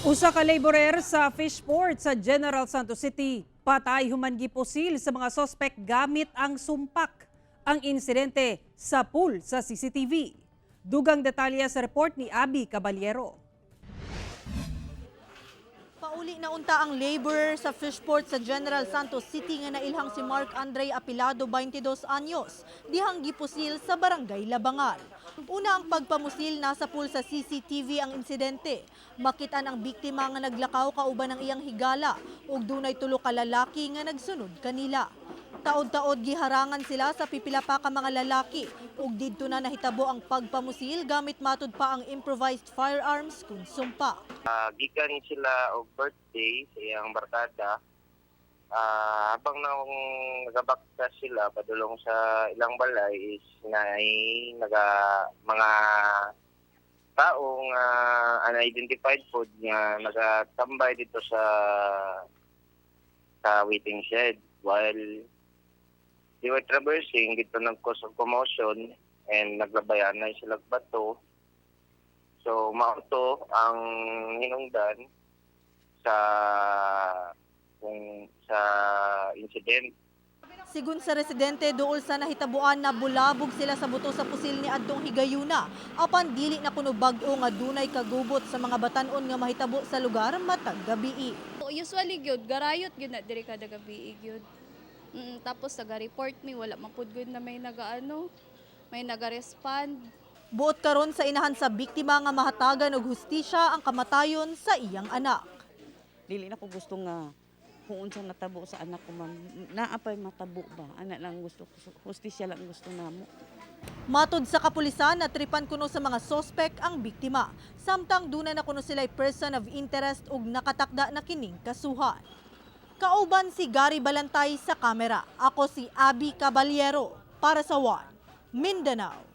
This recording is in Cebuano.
Usa ka laborer sa fishport sa General Santos City patay human gipusil sa mga sospek gamit ang sumpak. Ang insidente sapul sa CCTV. Dugang detalye sa report ni Abby Caballero. Pauli na unta ang laborer sa fishport sa General Santos City nga nailhang si Mark Andre Apilado, 22 anyos, dihang gipusil sa Barangay Labangal. Una ang pagpamusil, nasapul sa CCTV ang insidente. Makitaan ang biktima nga naglakaw kauban ng iyang higala ug dunay tulo ka lalaki nga nagsunod kanila. Taod-taod giharangan sila sa pipila pa ka mga lalaki ug didto na nahitabo ang pagpamusil gamit matud pa ang improvised firearms kun sumpa. Gikan sila og birthday sa iyang barkada. Habang nang nagabaktas sila padulong sa ilang balay is naay naga mga tao nga unidentified pod nga nagatambay dito sa waiting shed. While they were traversing dito, nag-cause of commotion and naglabayan na sila bato. So mao to ang hinungdan sa incident. Sigun sa residente, duol sa nahitabuan na bulabog sila sa buto sa pusil ni adtong higayuna. Apan dili na kuno bag-o nga dunay kagubot sa mga batan-on nga mahitabo sa lugar matag gabii. Usually gyud garayot gyud na diri kada gabi gyud. Tapos naga-report mi, wala man pud gyud na may nagaano, may naga-respond. Buot karon sa inahan sa biktima nga mahatagan og hustisya ang kamatayon sa iyang anak. Dili na ko gusto nga kung unsa natabo sa anak ko, ma'am. Naa pay matabo ba? Ana lang gusto ko. Hustisya lang gusto namo. Matod sa kapulisan, natripan kuno sa mga sospek ang biktima. Samtang duna na kuno sila'y person of interest ug nakatakda na kining kasuhan. Kauban si Gary Balantay sa kamera. Ako si Abby Caballero para sa One Mindanao.